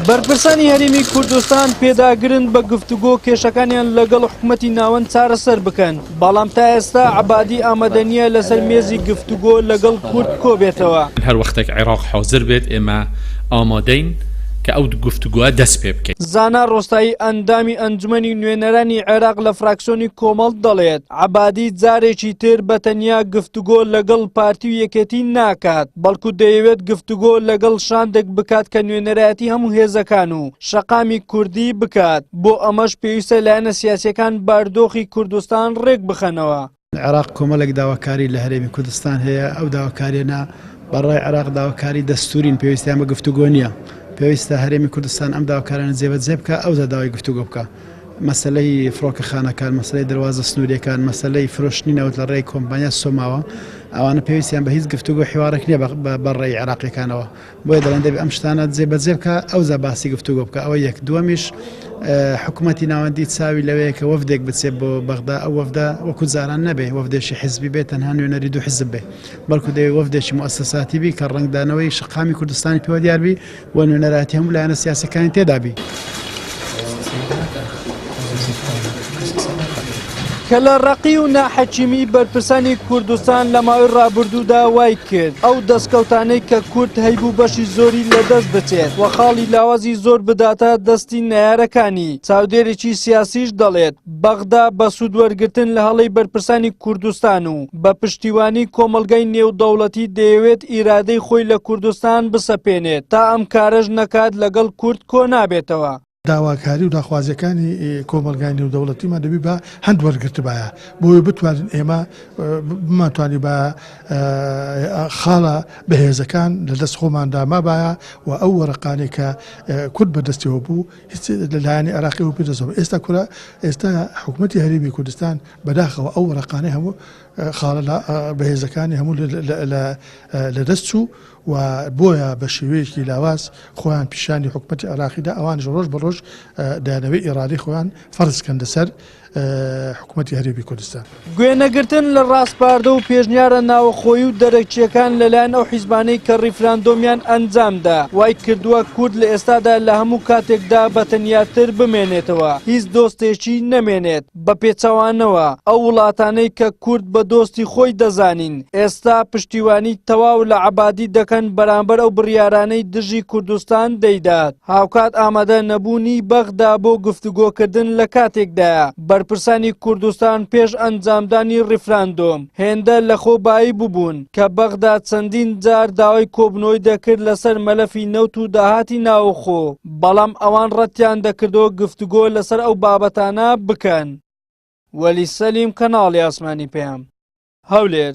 بەرپرسانی هەرێمی کوردستان پێداگرن بە گفتوگۆ کێشەکانیان لەگەڵ حکومەتی ناوەند چارەسەر بکەن، بەڵام تا ئێستا عەبادی ئامادە نییە لەسەر مێزی گفتوگۆ لەگەڵ کورد کۆبێتەوە. هەر وەختێک عێراق حازر بێت ئێمە ئامادەین کە ئەو گفتوگۆە دەست پێ بکەین. زانا ڕۆستایی ئەندامی ئەنجومەنی نوێنەرانی عێراق لە فراکسیۆنی کۆمەڵ دەڵێت، عەبادی جارێکی تر بە تەنیا گفتوگۆ لەگەڵ پارتی و یەکێتی ناکات، بەڵکو دەیەوێت گفتوگۆ لەگەڵ شاندێک بکات کە نوێنەرایەتی هەموو هێزەکان و شەقامی کوردی بکات، بۆ ئەمەش پێویستە لایەنە سیاسییەکان باردۆخی کوردستان ڕێکبخەنەوە. عێراق کۆمەڵێک داواکاری لە هەرێمی کوردستان هەیە، ئەو داواکارییانە بە ڕای عێراق داواکاری دەستوورین، پێویستیان بە گفتوگۆ نییە، پێویستە هەرێمی کوردستان ئەم داواکاریانە جێبەجێ بکا ئەوجا داوای گفتوگۆ بکا. مەسەلەی فڕۆکەخانەکان، مەسەلەی دەروازە سنوورییەکان، مەسەلەی فرۆشتنی نەوت لە ڕێی کۆمپانیا سۆماوە، ئەوانە پێویستیان بە هیچ گفتوگۆ حیوارێک نییە بە ڕێی عێراقییەکانەوە. بۆیە دەڵێن دەبێ ئەم شتانە جێبەجێ بکا ئەوجا باسی گفتوگۆ بکا، ئەوە یەک. دووەمیش حکوومەتی ناوەندی چاوی لەوەیە کە وەفدێک بچێ بۆ بەغدا، ئەو وەفدە وەکو جاران نەبێ وەفدێکی حیزبی بێ، تەنها نوێنەری دوو حیزب بێ، بەڵکو دەبێ وەفدێکی موئەسەساتی بی کە ڕەنگدانەوەی شەقامی کوردستانی پێوە دیار بی و نوێنەرایەتی هەموو لایەنە سیاسیەکانی تێدا بی. کەلە ڕەقی و ناحەکیمی بەرپرسانی کوردستان لە ماوەی ڕابردوودا وای کرد ئەو دەستکەوتانەی کە کورد هەیبوو بەشی زۆری لەدەست بچێت و خاڵی لاوازی زۆر بداتە دەستی نەیارەکانی. چاودێرێکی سیاسیش دەڵێت، بەغدا بە سوودوەرگرتن لە هەڵەی بەرپرسانی کوردستان و بە پشتیوانی کۆمەڵگای نێودەوڵەتی دەیەوێت ئیرادەی خۆی لە کوردستان بسەپێنێت، تا ئەم کارەش نەکات لەگەڵ کورد کۆنابێتەوە. داواکاری و داخوازیەکانی کۆمەڵگای نێودەوڵەتیمان دەبی بە هەند وەرگرتبایە بۆیە بتوانین ئێمە بمانتوانی بە خاڵە بەهێزەکان لە دەست خۆماندا مابایە و ئەو وەرەقانەی کە کورد بەدەستیەوە بوو هیچ لە لایەنی عێراقیەوە پێ دەستەوە ئێستا کورە ئێستا حکوومەتی هەرێمی کوردستان بەداخەوە ئەو وەرەقانەی هەموو خاڵە بەهێزەکانی هەموو لە دەست چوو و بۆیە بە شێوەیەکی لاواز خۆیان پیشانی حکومەتی عێراقی دا، ئەوانیش ڕۆژ بە ڕۆژ دەیانەوێت ئیرادەی خۆیان فەرز کەن لەسەر حکومەتی هەرێمی کوردستان. گوێ نەگرتن لە ڕاسپاردە و پێشنیارە ناوەخۆیی و دەرەکییەکان لەلایەن ئەو حیزبانەی کە ڕیفراندۆمیان ئەنجامدا، وای کردووە کورد لە ئێستادا لە هەموو کاتێکدا بە تەنیاتر بمێنێتەوە، هیچ دۆستێکی نەمێنێت. بە پێچەوانەوە ئەو وڵاتانەی کە کورد بە دۆستی خۆی دەزانین ئێستا پشتیوانی تەواو لە عەبادی دەکەن بەرامبەر ئەو بڕیارانەی دژی کوردستان دەیدات. هاوکات ئامادە نەبوونی بەغدا بۆ گفتوگۆکردن لە کاتێکدایە بەرپرسانی کوردستان پێش ئەنجامدانی ڕیفراندۆم هێندە لەخۆبایی ببوون کە بەغدا چەندین جار داوای کۆبوونەوەی دەکرد لەسەر مەلەفی نەوت و داهاتی ناوخۆ. بەڵام ئەوان ڕەتیان دەکردەوە گفتوگۆ لەسەر ئەو بابەتانە بکەن. وەلی سەلیم کەناڵی ئاسمانی پەیام. هەولێر.